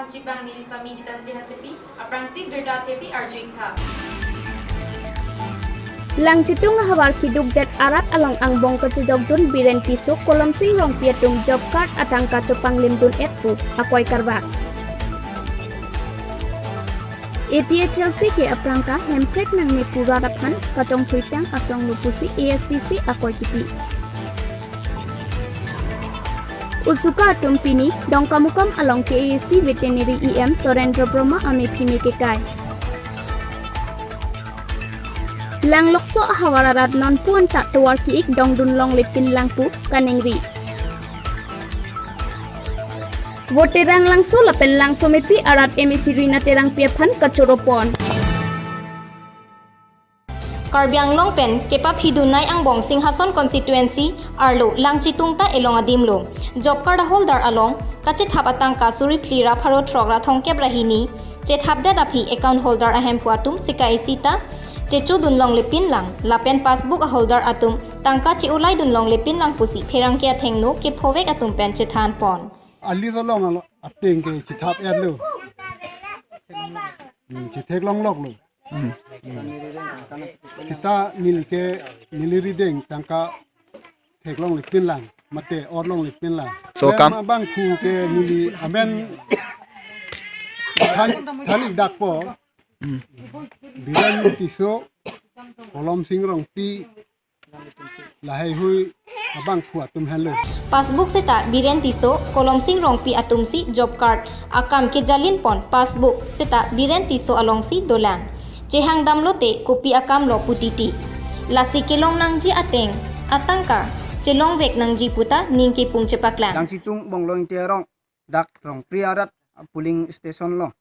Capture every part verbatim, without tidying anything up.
Chibang neli Sami Gitanjali Hansepi, aphrangsi birta thepi arju-ik tha. Langchitung ahavar kidukdet arat along angbong kachejokdun Biren Tisso, Kolomsing Rongpi atum job card atangka chopanglimdun-et pu akoi karbak. A P H L C ke aphrangke hemprek nangne pu rat aphan kachongthuitang asong lo pusi A S D C akoi kipi. Usuka atum pini Dongkamukam along K A A C veterinary E M Torendra Brahma amei phime kekai. Langlokso ahavar arat nonpu anta tovar ki-ik dongdun longle pinlang pu kaningri. Vote Terang Langso lapen Langsomepi arat M A C Rina Terangpi aphan kachoropon. Karbi Anglong pen kepaphidun-nei angbong Singhason constituency arlo Langchitung ta elong adim lo. Job card holder along kachethap atangka suri phli ra pharo throk ra thomkep ra hini chethapdet aphi account holder ahemphu atum sika isi ta chechodun longle pinlang lapen passbook holder atum tangka che-ulaidun longle pinlang pusi pherangke athengno kephovek atum pen chethanpon. Alis along alo ateng ke chethap-et lo. Hmm, chethek longlok lo. Hmm. Seta neli ke neli rideng tangka theklongle pinlang mate orlongle pinlang. So kam? Abangphu ke neli amen than-, than-ikdakpo. Hmm. Biren Tisso, Kolomsing Rongpi, lahaihui abangphu atum henlo. Passbook seta Biren Tisso, Kolomsing Rongpi atumsi job card akam kejalinpon, passbook seta Biren Tisso alongsi dolang. Chehang damlote kopi akam lo pu titi. Lasi kelong nangji ateng atangka chelongvek nangji puta ning kepung chepaklang. Langchitung Bonglong Ingti arong dak Rongpri arat polling station lo.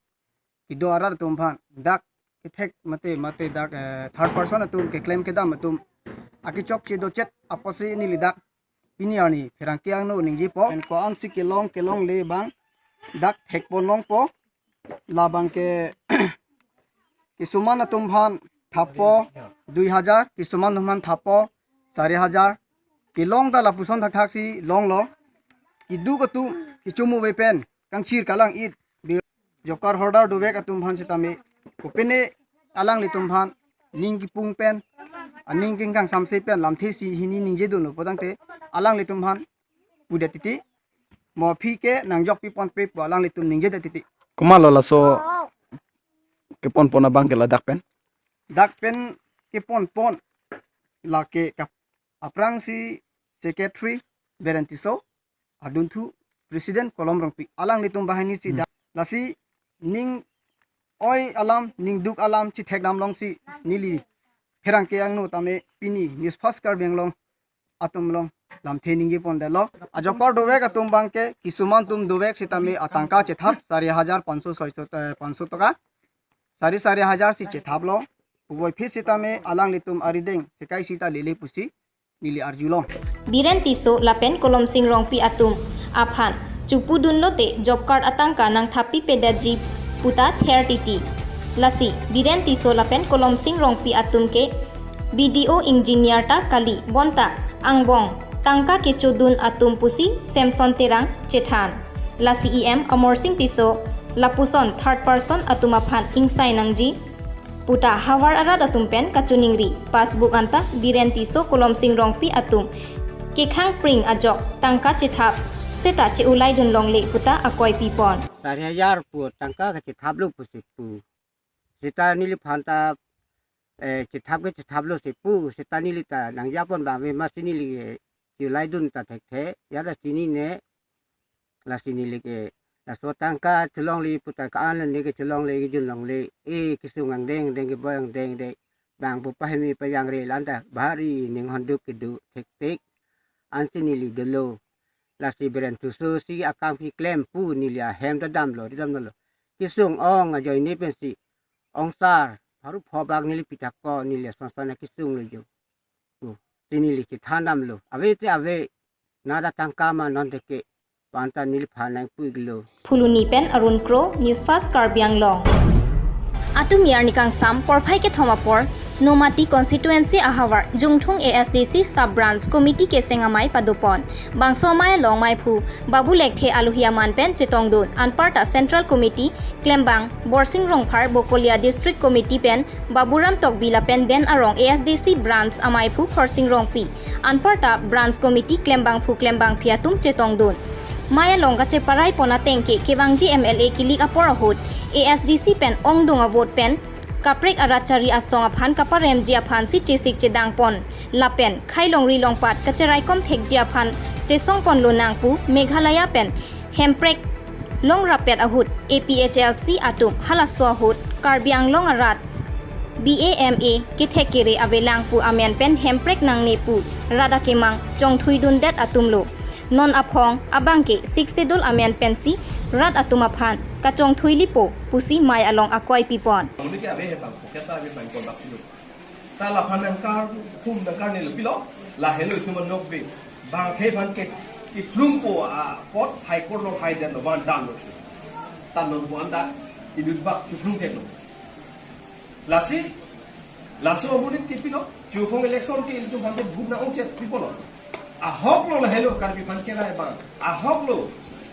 Kedo arat atum aphan dak kethek mate mate dak, eh, third person atum keklem kedam atum akechokche dochet apotsi neli dak pini arni pherangke angno ningjepo. Pen ko-ansi kelong kelongle abang dak thekpon longpo. Labang ke kisuman atum aphan thappo dui hajar, kisuman atum aphan thappo sari hajar. Kelong ta lapuson thakthaksi longlo. Keduk atum kechomu ave pen kangchir kalang-it. Job card holder dovek atum aphan sitame kopine alanglitum aphan ning kepung pen, aning kengkang samse pen lamthe isi hini ningjedunlo putangte alanglitum aphan pudet titi. Mo aphi ke nangjok piponpe pu alanglitum ningjedet titi. Komatlo laso keponpon abang ke ladak pen? Dak pen keponpon lake kap-, aphrangsi secretary Biren Tisso, adunthu president Kolom Rongpi, alanglitum banghini si dak. Lasi ning oi alam, ning duk alam chethekdam longsi neli pherangke angno tame pini News Fast Karbi Anglong atum along lamthe ningjepondetlo. Ajob card dovek atum abang ke kisuman atum dovek sitame atangka chethap sari hajar panso soiso, eh, panso taka. Sari sari hajar si chethaplo. Puvoiphit sitame alanglitum arideng sekai sita lele pusi neli arjulong. Biren Tisso lapen Kolomsing Rongpi atum aphan chopudunlote job card atangka nangthappi pedetji puta ther titi. Lasi Biren Tisso lapen Kolomsing Rongpi atum ke B D O engineer ta kali bonta angbong tangka kechodun atum pusi Samson Terang chethan. Lasi E M Amarsing Tisso lapuson third person atum aphan ingsai nangji puta havar arat atum pen kachoningri. Passbook anta Biren Tisso, Kolomsing Rongpi atum kekhangpring ajok tangka chethap seta che-ulaidun longle puta akoi pipon. Sari hajar pu tangka kachethaplo pusi pu. Seta neliphan ta, eh, chethap ke chethaplo si pu, seta neli ta nangjapon abang ave masi neli, eh, che-ulaidun ta thekthe, ya ta chinine, lasi neli ke, laso tangka chelongle puta ka-an ne ke chelongle kejun longle, eh, kesung angdeng deng keboi angdeng deng, bang pu pahemi pajangre lanta, bhari ning honduk kedo thekthek, ansi neli dolo, lasi Biren Tisso si akam keklem pu neli ahem ta damlo, di damlo. Kesung ong ajoine pensi, ongsar, pharo pho bak neli pithak ko neli asonson kesunglo jo. Pu, si neli chethan damlo. Ave te ave, nada tangka ma non teke, pu anta neliphan nangpu-iklo. Phuloni pen Arun Kro, News Fast Karbi Anglong. Atum arni kangsam porphai kethom apor, Nomati constituency ahavar Jungthung A S D C sub branch committee keseng amei padopon. Bangso amei along meiphu Babu Lekthe alohi aman pen chetongdun. Anparta Central Committee klembang Borsing Rongphar, Bokolia District Committee pen Baburam Tokbi lapen Den Arong A S D C branch ameiphu Khorsing Rongpi. Anparta branch committee klembangphu klembangpi atum chetongdun. Mei along kacheparai pon ateng ke kevangji M L A kilik apor ahut A S D C pen ongdung avote pen kaprek arat chari asong aphan kaparemji aphan si chesik chedang pon lapen khai longri longpat kacheraikom thekji aphan chesong ponlonang pu Meghalaya pen hemprek long rapet ahut A P H L C atum halaso ahut Karbi Anglong arat B A M A kethek kere avelang pu amen pen hemprek nangne pu rat akemang chongthuidundet atumlo. Non aphong abangke Sixth Schedule amen pensi rat atum aphan kachongthui lipo pusi mei along akoi pipon. Kami ke ave hebang, pocket ta ave bang kon bak silo. Ta laphan nangkar, thum nangkar ni lo pilo, lahelo itum anok be. Bang the phan ke, iplum po apot, High Court lo hai den lo ban dan lo. Tan non po anda, inut bak chuplum thek lo. Lasi, laso amonit ke pilo, chukong election ke itum phan ke vote nang-ongchet pipolo. Ahok lo lahelo Karbi phan kerai bang. Ahok lo,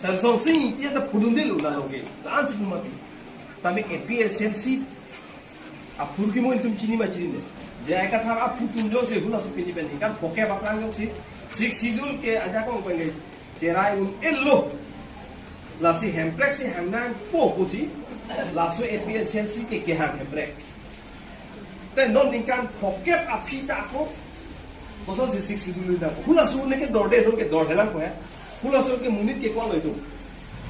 Samson Sing, tia da phudundelo lalo ke. La-an si pumati. Tame A P H L C aphurkimo itum chini ma chinine. J I Kathar aphu atum jongsi hula so pini pen ningkan pocket aphrang jongsi Sixth Schedule ke ajakong pen ke cherai un-elo. Lasi hemprek si hangnang po pusi laso A P H L C ke kehang hemprek. Te non ningkan pocket aphi ta ako. Kosonsi Sixth Schedule ta ako. Hula so ne ke dorde, non ke dorde lang ko he. Hula so ke monit ke ko lo itum.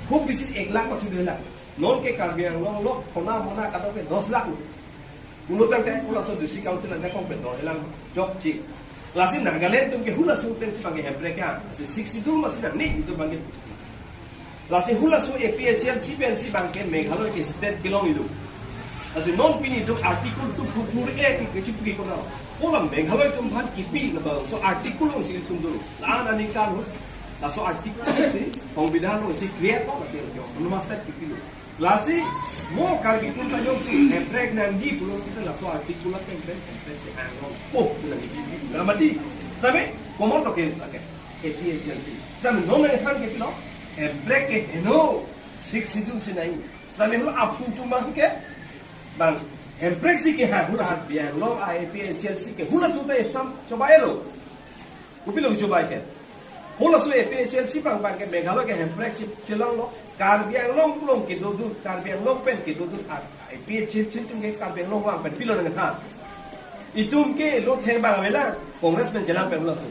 Khub bisi ek lakh maksi dui lakh. Non ke Karbi Anglong lo, khona mona kadok ke dos lakh lo. Pulo tangte hula so District Council ajakong pen dorde lang chokche. Lasi Nagaland atum ke hula so pen si bang ke hemprek ya. Lasi Sixth Schedule masi nangne itum bang ke. Lasi hula so A P H L C pen si bang ke Meghalaya ke state kelong itum. Lasi non pini itum Article two four four A ke kechipu ke kona. Pola Meghalaya atum phan kipi na bang. So Article along si itum dulu. La-an aningkan ho. Laso Article si, Songbidhan along si create ko, lasi itum. Anu master kipilo. Lasi, mo Karbi atum ta jongsi hemprek nangji pulo kita laso Article atum pen hemprek ke anglong. Oh, bilang di, di, nama di. Tapi, komat to ke, okay. A P H L C. Tame non nangthan ke pilo, hemprek ke heno, Sixth Schedule si nai. Tame hula aphu atum bang ke, bang, hemprek si kehang, hula hat biang lo, A P H L C ke, hula atum ta esam, chobai lo. Kopilo chobai ke. Hula so A P H L C bang bang ke Meghalaya ke hemprek si chelang lo. Karbi Anglong pulong kedodun, Karbi Anglong pen kedodun a-, A P H L C atum ke Karbi Anglong lang pen pilo nangthan. Itum ke lo thek bang avelang, Congress pen chelang pen hula so.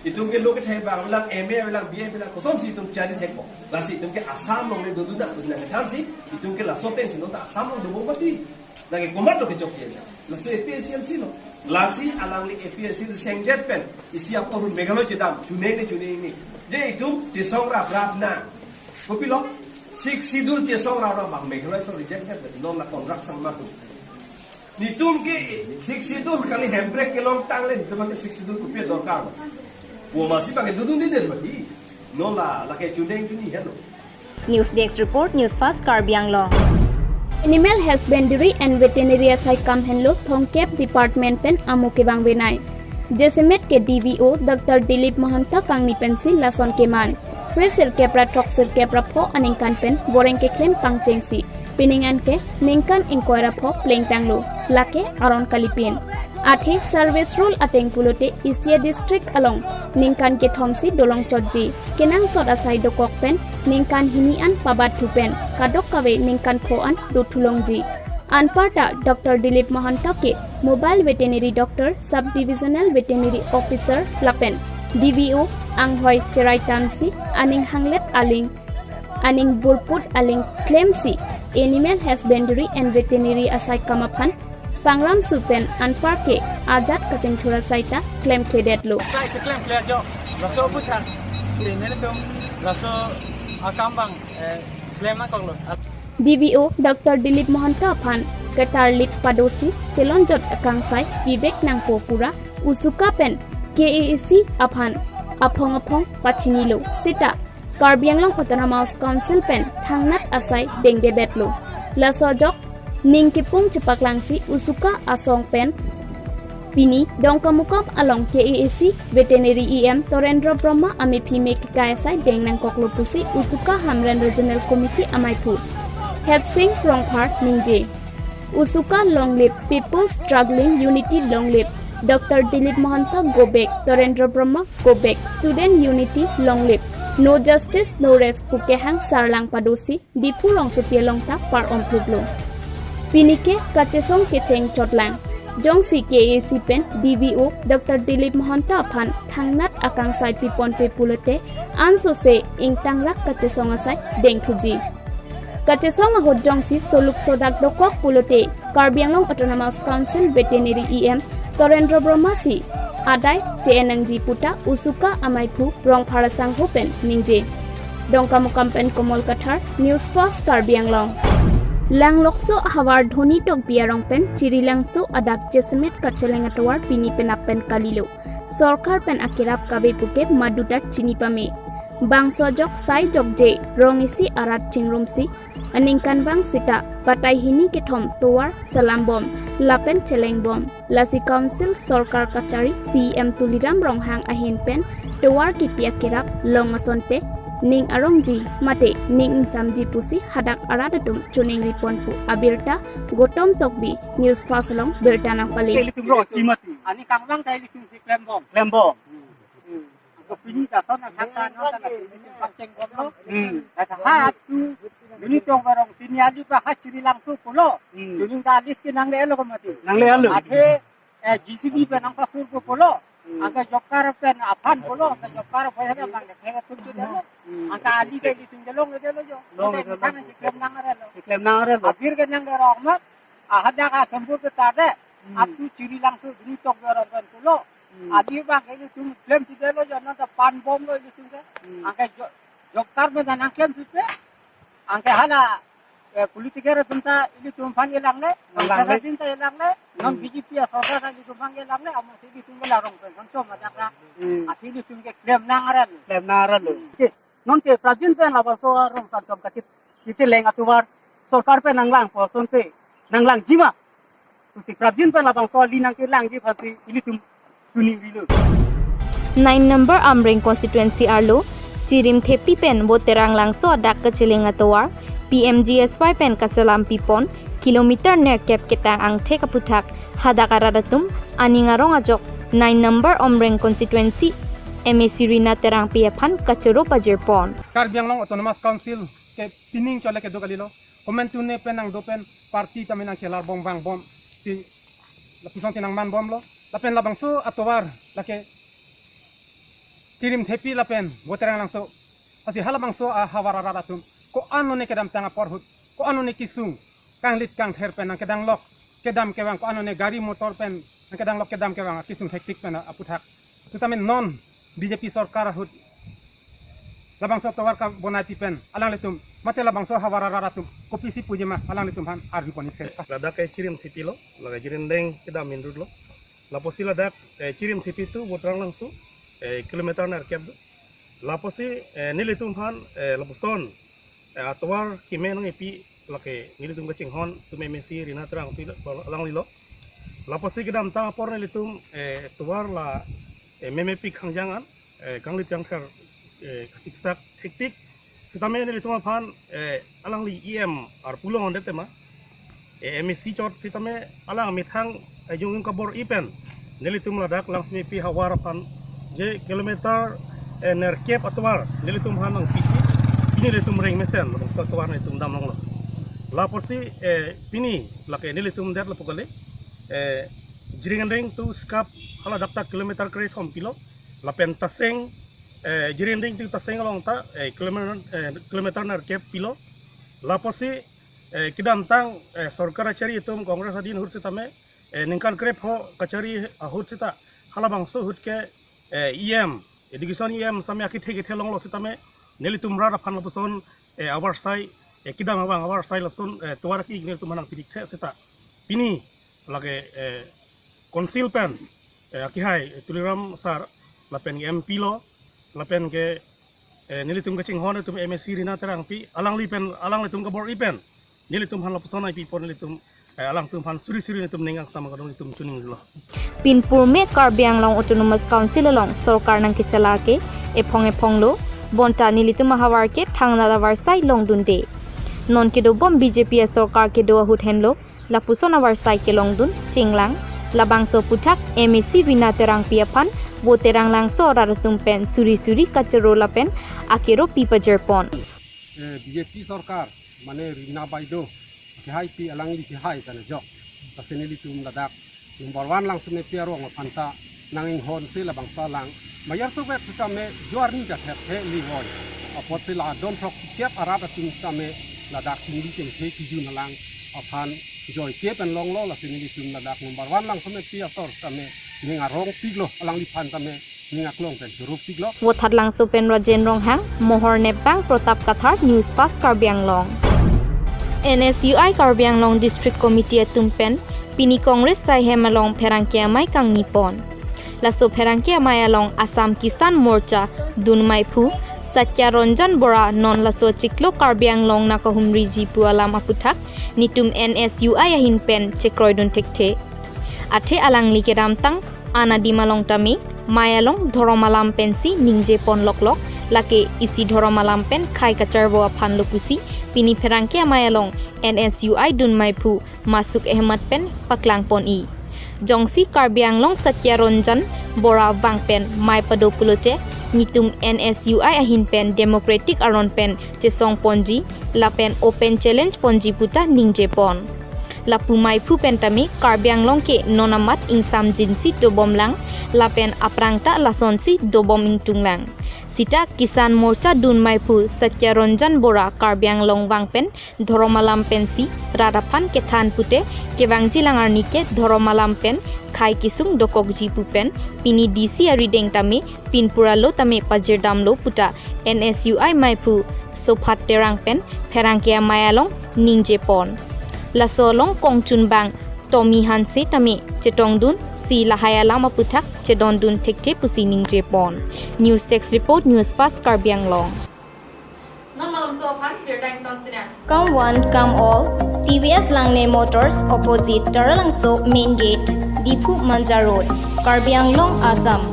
Itum ke lo kethek bang avelang, M A avelang, B A avelang, kosonsi itum chari thek ko. Lasi itum ke Assam along le dodun na, kosonsi nangthan si, itum ke laso pen si non ta Assam along dobom mati. Lake komat lo kechokche. Laso A P H L C lo. Lasi alangli A P H L C sengdet pen. Isi apor Meghalaya chedam. Chuneng ne chuneng ne. Je itum chesong rap rap na. Kopilo? Sixth Schedule chesong rap rap bang Meghalaya so rejected. Non la kontrak sang matu. Nitum ke Sixth Schedule kali hemprek kelong tang le. Nitum ke Sixth Schedule kopi dorkar. Pu masi bang dodun di der mati. Non la, lake chuneng chuni helo. News Desk Report, News Fast, Karbi Anglong. Animal Husbandry and Veterinary asai kam henlo thongkep department pen amo kevang venai. Jasemet ke D V O Doctor Dilip Mahanta kangni pensi lason keman. Kresirkep ra throksirkep ra pho aningkan pen boreng keklem pangchengsi. Pining an ke ningkan ingkoi ra pho plengtanglo. Lake aron kalipin. Athe service rule ateng pulote East District along ningkan kethom si dolong chotji. Kenangsot asai dokok pen ningkan hini an pabat thu pen kadokave ningkan pho an dothulongji. Anparta Doctor Dilip Mahanta ke Mobile Veterinary Doctor, Sub Divisional Veterinary Officer lapen D V O anghoi cherai tamsi aning hanglet aling aning burput aling klemsi Animal Husbandry and Veterinary asai kam aphan pangram su pen anpar ke ajat kachingthur asai ta klemkledetlo. Sai cheklem kle jo, laso buthar, ini tum, laso akam bang, eh, klem na koklo. D V O Doctor Dilip Mahanta aphan ketarlip padosi chelonjot akangsai Vivek Nangpo pura usuka pen K A A C aphan aphong aphong pachinilo. Sita Karbi Anglong Autonomous Council pen thangnat asai dengdedetlo. Laso ajok ning kipung chepaklangsi usuka asong pen Pini Dongkamukam along K A A C Veterinary E M Torendra Brahma amephi me kekai asai deng nangkoklo pusi Usuka Hamren Regional Committee amaiphu Hetsing Rongphar ningje. Usuka Long Live People Struggling Unity Long Live, Doctor Dilip Mahanta Go Back, Torendra Brahma Go Back, Student Unity Long Live, No Justice No Rest pu kehang sarlang padosi Diphu rongsopi along ta par-om pluplo. Pini ke kachesong kecheng chotlang. Jongsi K A A C pen D V O Doctor Dilip Mahanta aphan thangnat akangsai piponpe pulote ansose ingtangrak kachesong asai dengthuji. Kachesong ahut jongsi soluk sodak dokok pulote Karbi Anglong Autonomous Council Veterinary E M Torendra Brahma si adai che-en nangji puta Usuka amaiphu Rongphar asangho pen ningje. Dongkamukam pen Komol Kathar, News Fast Karbi Anglong. Langlokso ahavar Dhoni Tokbi arong pen Chirilangso adak jasemet kacheleng atovar pini penap pen kalilo. Sorkar pen akerap kave puke maduta chini pame. Bangso ajok sai jokje rong isi arat chingrumsi aningkan vang sita batai hini kethom tovar salam bom lapen cheleng bom. Lasi Council Sorkar kachari C E M Tuliram Ronghang ahin pen tovar kipi akerap long asonte ning arongji mate ning ingsamji pusi hadak arat atum choningri pon pu abirta Gotom Tokbi News Fast along birta nangpale. Ilitum ro si mati. Ani kangvang ta ilitum si klembom. Klembom. Hmm. Ako pini ta son athak ta non ta ilitum pangcheng bomlo. Hmm. Kata ha tu Dhoni Tokbi arong pini ali pa ha Chirilangso pulo. Hmm. Dhoni ta alis ke nangle-lo ko mati. Nangle-lo. Athe, eh, J C B pen nangpasur ko pulo. Hmm. Angke job card pen aphan pulo, angke job card pen ha bang de thek tum tu delo. Hmm. Angke ali ke ilitum ke long delo jo. Long delo. Angke methang si klem nangrelo. Si klem nangrelo. Abir ke nang de rong mat. Ahadak asambut ke tade. Hmm. Atu Chirilangso Dhoni Tokbi arong pen pulo. Hmm. Ali bang ke ilitum klem tu delo jo, non ta pan bomlo ilitum ke. Hmm. Angke jo-, job card pen nangklem tu te. Angke hala, eh, politiker atum ta ilitum aphan elangle, Elangle. Congress atum ta elangle, non Hmm. B J P asorkar ta ilitum aphan elangle, amat si ilitum ke la rong pen kangchom ajak ta. Hmm. Athe ilitum ke klem nangrelo. Klem nangrelo. Hmm. Oke, non ke prajin pen labangso arong santom kachit, kacheleng atovar sorkar pen nanglangpo asonte nanglangji ma. Pusi prajin pen labangso ali nangkelangji aphansi ilitum choningrilo. Nine number Amreng constituency arlo Chirimthepi pen Boterang Langso adak kacheleng atovar P M G S Y pen kaselam pipon kilometer nerkep ketang angthek aputhak hadak arat atum aning arong ajok nine number Amreng constituency M A C Rina Terangpi aphan kachoro pajirpon. Karbi Anglong Autonomous Council ke pining chole kedo kalilo. Komantu ne pen nangdo pen party tame nangkelar bom vang bom si lapuson si nangman bomlo. Lapen labangso atovar lake Chirimthepi lapen Boterang Langso. Lasi halabangso ahavar arat atum ko-an lone kedamtang apor ahut, ko-an lone kesung kanglit kangther pen nangkedanglok kedam kevang, ko-an lone gari motor pen nangkedanglok kedam kevang akesung hektik pen aputhak. Sitame non B J P sorkar ahut labangso atovar kabonai pi pen alanglitum mate labangso havar arat atum kopisi puji ma, alanglitum aphan arju pon ikse. Ladak ke Chirimthepi lo, lake Jirendeng kedam main road lo. Lapusi ladak, eh, Chirimthepi tu Boterang Langso, eh, kilometer nerkep do. Lapusi, eh, nelitum aphan, eh, lapuson, eh, atovar keme nangkepi lake nelitum kachinghon atum M A C Rina Terangpi alanglilo. Lapusi kedamtang apor nelitum, eh, tovar la, eh, memepi khangjang an, eh, kanglit kangther, eh, kasiksak hektik. Sitame nelitum aphan, eh, alangli E M arpu longdet tema, eh, M A C chot sitame alang methang, eh, jongjong kabor-i pen nelitum ladak Langsomepi havar aphan je kilometer, eh, nerkep atovar nelitum aphan nangpisi, pini nelitum reng mesen, atovar nelitum damlonglo. Lapusi, eh, pini lake nelitum det lapu kali, eh, Jirendeng tu Sikap haladak ta kilometer krethom pilo, lapen Taseng, eh, Jirendeng tu Taseng along ta, eh, kilometer, eh, kilometer nerkep pilo. Lapusi, eh, kedamtang, eh, sorkar kachari atum Congress adin ahut sitame, eh, ningkan krepho kachari ahut sita halabangso ahut ke, eh, E M, education E M sitame akethe kethe longlo sitame nelitum rat aphan lapuson, eh, avarsai, eh, kedam abang avarsai lason, eh, tovar ke nelitum aphan nangpidikthe sita. Pini lake, eh, Council pen, eh, akehai, eh, Tuliram sir, lapen ke M P lo, lapen ke, eh, nelitum kachinghon atum M A C Rina Terangpi, alangli pen, alanglitum kabor-i pen nelitum aphan lapuson ai pipon nelitum, Alangtum aphan suri suri nelitum ning angsam kadung itum chuning lo. Pinpurme Karbi Anglong Autonomous Council along sorkar nangkechelar ke ephong ephong lo, bonta nelitum ahavar ke thangnat avarsai longdunde. Non kedobom B J P asorkar kedo ahut henlo lapuson avarsai kelongdun chinglang. Labangso aputhak M A C Rina Terangpi aphan vo Terang Langso arat atum pen suri suri kachoro lapen akero pi pajirpon. Eh, B J P sorkar, mane Rina Baideo, kehai pi alangli kehai ta ne jok. Lasi nelitum ladak number one Langsomepi arong aphan ta nang inghon si labangso alang. Mayar sovek sitame juarni ta thek the li voi. Apotsi la don throk kep arat atum sitame ladak chingli chingthe kijun alang aphan joike pen longlo, lasi nelitum ladak number one Langsomepi asor sitame ning arong piklo, alangliphan tame ning aklong pen choro piklo. Vothatlangso pen Rajen Ronghang, Mohor Nepbang, Pratap Kathar, News Fast Karbi Anglong. N S U I Karbi Anglong District Committee atum pen pini Congress asaihem along pherangke amei kangni pon. Laso pherangke amei along Assam Kisan Morcha dunmeiphu Satya Ranjan Bora non laso chiklo Karbi Anglong nangkahumriji pu alam aputhak nelitum N S U I ahin pen chekroidun thekthe. Athe alangli kedamtang anadim along tame mei along dhorom alam pensi ningje pon loklok, lake isi dhorom alam pen khei kacharvo aphan lo pusi pini pherangke amei along N S U I dunmeiphu Masuk Ahmed pen paklang pon-i. Jongsi Karbi Anglong Satya Ranjan Bora vang pen mei pado pulote nelitum N S U I ahin pen democratic aron pen chesong ponji lapen open challenge ponji puta ningje pon. Lapu meiphu pen tame Karbi Anglong ke non amat ingsamjinsi dobomlang lapen aphrang ta lasonsi dobom ingtunglang. Sita Kisan Morcha dunmeiphu Satya Ranjan Bora Karbi Anglong vang pen dhorom alam pensi rat aphan kethan pute kevangjilang arni ke dhorom alam pen khei kesung dokokji pu pen pini D C arideng tame pinpura lo tame pajirdamlo puta N S U I meiphu Sophat Terang pen pherangke amei along ningje pon. Laso along kongchunbang Tommy Hanse tame chetongdun si lahai alam aputhak chedondun thekthe pusi ningje pon. News Desk Report, News Fast Karbi Anglong. Non malomso aphan birta ington sinang. Come one, come all. T V S Langne Motors, opposite Taralangso Main Gate, Diphu Manja Road, Karbi Anglong, Assam.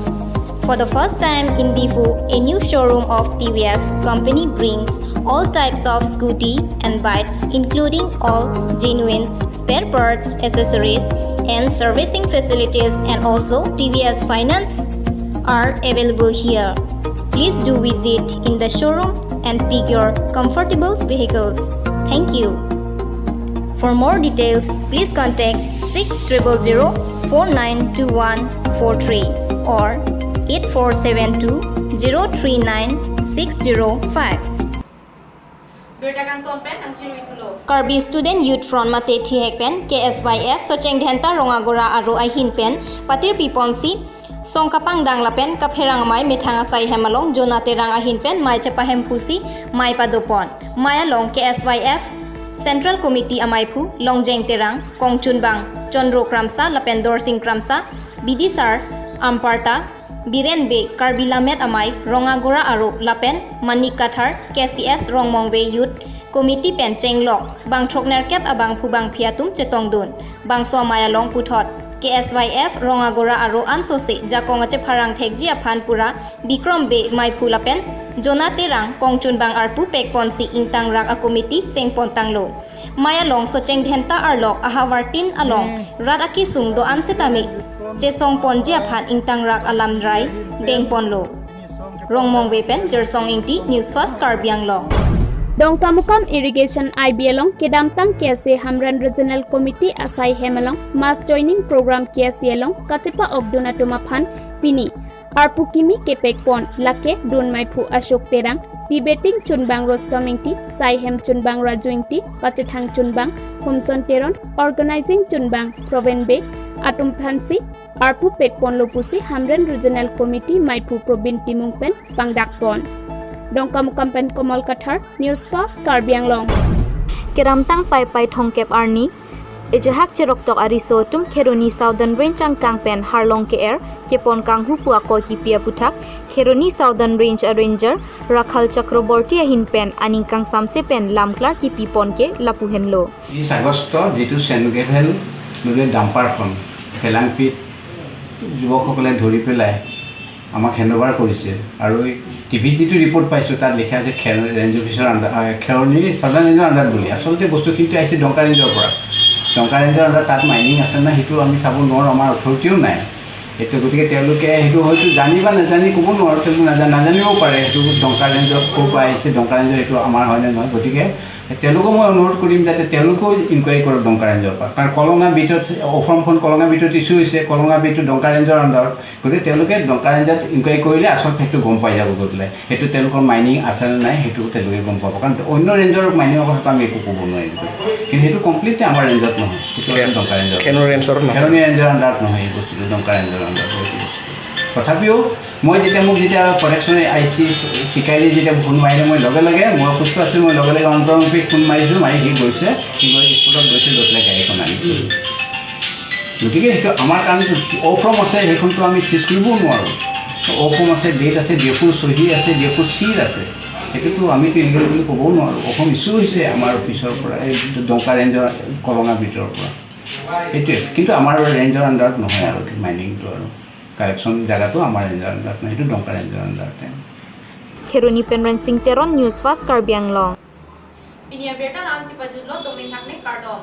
For the first time in Diphu, a new showroom of T V S company brings all types of scooty and bikes, including all genuine spare parts, accessories, and servicing facilities, and also T V S finance are available here. Please do visit in the showroom and pick your comfortable vehicles. Thank you. For more details, please contact six triple zero four nine two one four three or eight four seven two zero three nine six zero five. Birta kangton pen nangchirui thulo. Karbi Student Youth Front mate thihek pen K S Y F Socheng Dhenta Rongagora aro ahin pen patirpi ponsi song kapangdang lapen kapherang amei methang asaihem along Jona Terang ahin pen mei chepahemphusi mei padopon. Mei along K S Y F Central Committee ameiphu Longjeng Terang, kongchunbang Chondro Kramsa lapen Dorsing Kramsa, bidisar Amparta, Biren Bey, Karbi Lammet Amei, Rongagora aro lapen Manik Kathar, K C S Rongmongve Youth Committee pen chenglok bang throknerkep abangphu bangphi atum chetongdun. Bangso amei along puthot K S Y F Rongagora aro ansose jakong achepharang thekji aphan pura Bikrom Bey meiphu lapen Jona Terang kongchunbang arpu pekponsi ingtangrak a committee sengpon tanglo. Mei along Socheng Dhenta arlok ahavartin along rat akesung do-an setame chesong ponji aphan ingtangrak alamrai dengponlo. Rongmongve pen Jersong Ingti, News Fast Karbi Anglong. Dongkamukam Irrigation I B along kedamtang K S A Hamren Regional Committee asaihem along mass joining program K S A along kachepa-okdun atum aphan pini arpu kimi kepekpon, lake dunmeiphu Ashok Terang, debating chunbang Rustom Ingti, saihem chunbang Raju Ingti, pachethang chunbang Homson Teron, organizing chunbang Proven Bey atum aphansi arpu pekponlo pusi Hamren Regional Committee meiphu Probin Timung pen pangdakpon. Dongkamukam pen Komol Kathar, News Fast Karbi Anglong. Kedamtang Paipai thomkep arni Ejahak cheroktok ariso atum Kheroni Southern Range angkang pen Harlong K R kepon kanghu pu akoi kipi aputhak Kheroni Southern Range a Ranger Rakhal Chakraborty ahin pen aning kangsamse pen lamklar kipi pon ke lapu henlo. ত্ৰিশ আগষ্ট যিটো cent gravel loaded ডাম্পাৰখন ফেলাংপিত যুৱকসকলে ধৰি পেলাই আমাক hand over কৰিছে। আৰু এই টিভিত যিটো ৰিপৰ্ট পাইছোঁ, তাত লিখা আছে খেৰ ৰেঞ্জ অফিচৰ আণ্ডাৰ, আহ, খেৰণি চাউদাৰ্ণ ৰেঞ্জৰ আণ্ডাৰ বুলি। আচলতে বস্তুখিনিতো আহিছে ডংকা ৰেঞ্জৰ পৰা। ডংকা ৰেঞ্জৰ আণ্ডাৰ তাত মাইনিং আছে নে নাই সেইটো আমি চাব নোৱাৰোঁ, আমাৰ অথৰিটিও নাই। সেইটো গতিকে তেওঁলোকে সেইটো হয়তো জানি বা নাজানি ক'ব নোৱাৰোঁ, তেওঁলোকে নাজা- নাজানিবও পাৰে সেইটো ডংকা ৰেঞ্জত ক'ৰ পৰা আহিছে, ডংকা ৰেঞ্জৰ সেইটো আমাৰ হয় নে নহয়। গতিকে তেওঁলোকক মই অনুৰোধ কৰিম যাতে তেওঁলোকেও ইনকুৱাৰী কৰক ডংকা ৰেঞ্জৰ পৰা। কাৰণ কলঙা বিটত, অফৰ্মখন কলঙা বিটত ইছ্যু হৈছে, কলঙা বিটটো ডংকা ৰেঞ্জৰ আণ্ডাৰত। গতিকে তেওঁলোকে ডংকা ৰেঞ্জত ইনকুৱাৰী কৰিলে আচল ফেক্টটো গম পাই যাব গৈ পেলাই। সেইটো তেওঁলোকৰ মাইনিং আছে নে নাই সেইটো তেওঁলোকে গম পাব। কাৰণ অন্য ৰেঞ্জৰ মাইনিঙৰ কথাটো আমি একো ক'ব নোৱাৰিম। কিন্তু সেইটো কমপ্লিটলি আমাৰ ৰেঞ্জত নহয়, সেইটো খেৰ- ডংকা ৰেঞ্জৰ। খেৰণি ৰেঞ্জৰ নহয়। খেৰণি ৰেঞ্জৰ আণ্ডাৰত নহয় এই বস্তুটো, ডংকা ৰেঞ্জৰ আণ্ডাৰত নহয় এইটো বস্তু। তথাপিও মই যেতিয়া, মোক যেতিয়া প্ৰটেকশ্যন আই চি চিকাৰীয়ে যেতিয়া ফোন মাৰিলে, মই লগে লগে, মই অসুস্থ আছিলোঁ, মই লগে লগে অন্তৰ্মুখী ফোন মাৰিছোঁ, মাৰি সি গৈছে, সি গৈ স্পটত গৈছে, গৈ পেলাই গাড়ীখন আনিছে। গতিকে সেইটো আমাৰ কাৰণে অফৰ্ম আছে, সেইখনতো আমি চিজ কৰিবও নোৱাৰোঁ। অফৰ্ম আছে, ডেট আছে, ডি এফ অ'ৰ চহী আছে, ডি এফ অ'ৰ চিল আছে, সেইটোতো আমিতো ইলিগেল বুলি ক'বও নোৱাৰোঁ। অফৰ্ম ইছ্যু হৈছে আমাৰ অফিচৰ পৰা, এই ডংকা ৰেঞ্জৰ কলঙা বিটৰ পৰা। সেইটোৱে, কিন্তু আমাৰ ৰেঞ্জৰ আণ্ডাৰত নহয় আৰু কি মাইনিংটো আৰু কালেকশ্যন জেগাটো আমাৰ ৰেঞ্জৰ আণ্ডাৰত নহয়, সেইটো ডংকা ৰেঞ্জৰ আণ্ডাৰতে। Kheroni pen Rensing Teron, News Fast Karbi Anglong. Pini abirta la-ansi pajutlo, domin hakme kardom.